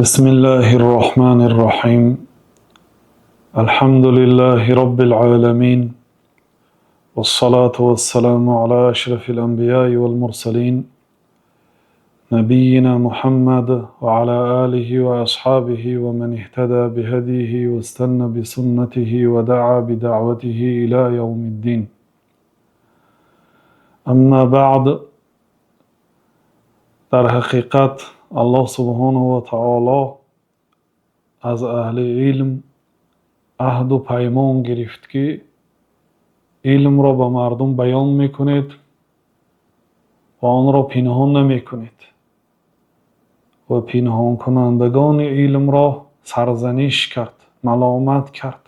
بسم الله الرحمن الرحيم. الحمد لله رب العالمين، والصلاة والسلام على أشرف الأنبياء والمرسلين، نبينا محمد وعلى آله وأصحابه ومن اهتدى بهديه واستنى بسنته ودعا بدعوته إلى يوم الدين. أما بعد. Дар ҳақиқат, Аллоҳ субҳонаҳу ва таоло аз аҳли илм аҳду паймон гирифт, ки илмро ба мардум баён мекунед ва онро пинҳон намекунед, ва пинҳонкунандагони илмро сарзаниш кард, маломат кард.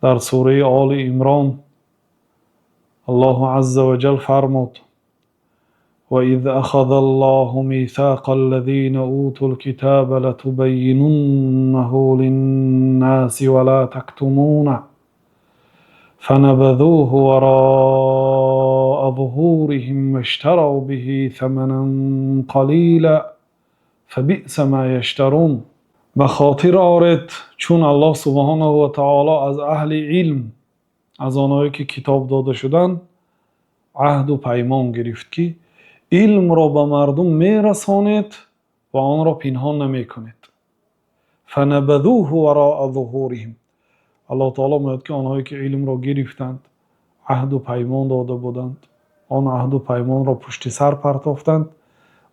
Дар сураи Оли Имрон Аллоҳу азза ва ҷал фармуд: وإذ أخذ الله ميثاق الذين أوتوا الكتاب لتبيننه للناس ولا تكتمونه فنبذوه وراء ظهورهم واشتروا به ثمنا قليلا فبئس ما يشترون. Ба хотир оред, чун Аллоҳ субҳонаҳу ва таоло аз аҳли илм, аз онҳое ки китоб дода шуданд, аҳду паймон гирифт, ки илмро ба мардум мерасонед ва онро пинҳон намекунед. فنبذوه وراء ظهورهم. Аллоҳ таоло мегӯяд, ки онҳое ки илмро гирифтанд, аҳду паймон дода буданд, он аҳду паймонро пушти сар партофтанд.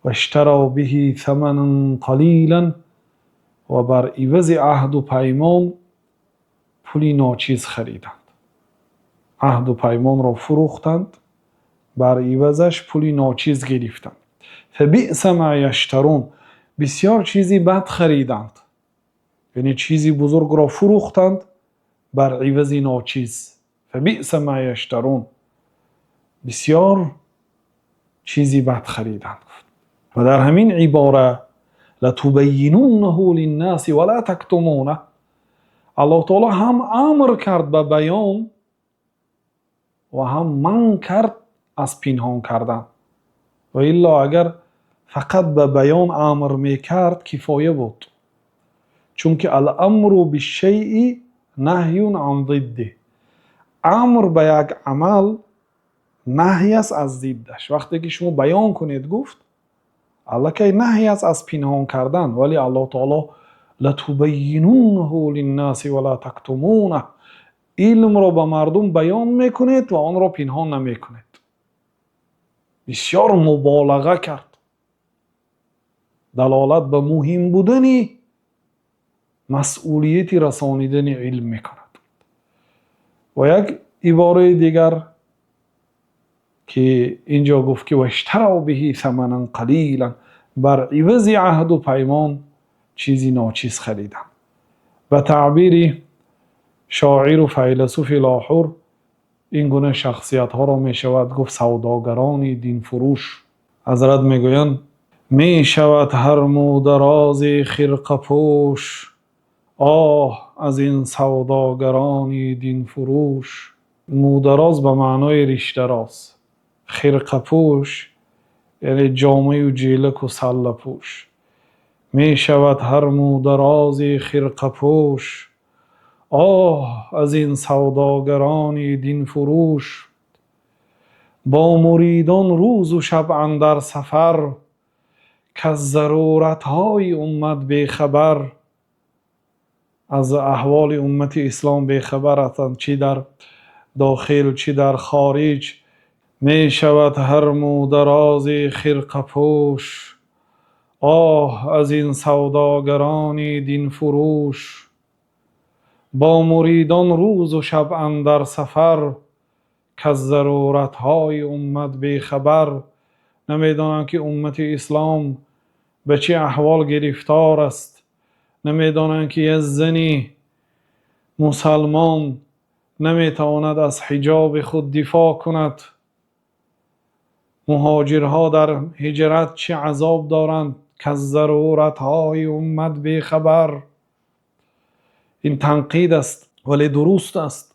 واشتروا به ثمنا قليلا. Ва бар ивази аҳду паймон пули ночиз хариданд, аҳду паймонро фурӯхтанд, бар ивазаш пули ночиз гирифтанд. فبئس ما يشترون. Бисёр чизи бад хариданд, яъне чизи бузургро фурӯхтанд бар ивази ночиз. فبئس ما يشترون. Бисёр чизи бад хариданд. Ва дар ҳамин ибора لتبيننه للناس ولا تكتمونه, Аллоҳ таоло ҳам амр кард ба баён ва ҳам манъ кард аз пинҳон кардан. Ва илло агар фақат ба баён амр мекард, кифоя буд, чунки الأمر بالشيء نهي عن ضده. Амр ба як амал наҳй аст аз зиддаш. Вақте ки шумо баён кунед, гуфт, аллакай наҳй аст аз пинҳон кардан. Вале Аллоҳ таоло لتبيننه للناس ولا تكتمونه, илмро ба мардум баён мекунед ва онро пинҳон намекунед. Бисёр муболаға кард, далолат ба муҳим будани масъулияти расонидани илм мекунад. Ва як ибораи дигар, ки инҷо гуфт, ки واشتروا به ثمنا قليلا, бар ивази аҳду паймон чизи ночиз хариданд. Ба таъбири шоиру файласуфи Лоҳур, ин гуна шахсиятҳоро мешавад гуфт савдогарони динфурӯш. Ҳазрат мегӯянд: мешавад ҳар мӯдарози хирқапӯш, оҳ аз ин савдогарони динфурӯш. Мӯдароз ба маънои риштароз, хирқапӯш яъне ҷомаю ҷелаку саллапӯш. Мешавад ҳар мӯдарози хирқапӯш, оҳ аз ин савдогарони динфурӯш. Бо муридон рӯзу шаб андар сафар, каз заруратҳои уммат бехабар. Аз аҳволи уммати ислом бехабар ҳастанд, чӣ дар дохил, чӣ дар хориҷ. Мешавад ҳар мӯдарози хирқапӯш, оҳ аз ин савдогарони динфурӯш. Бо муридон рӯзу шаб андар сафар, каз заруратҳои уммат бехабар. Намедонанд, ки уммати ислом ба чӣ аҳвол гирифтор аст. Намедонанд, ки як зани мусалмон наметавонад аз ҳиҷоби худ дифоъ кунад, муҳоҷирҳо дар ҳиҷрат чӣ азоб доранд. Каз заруратҳои уммат бехабар. Ин танқид аст, вале дуруст аст.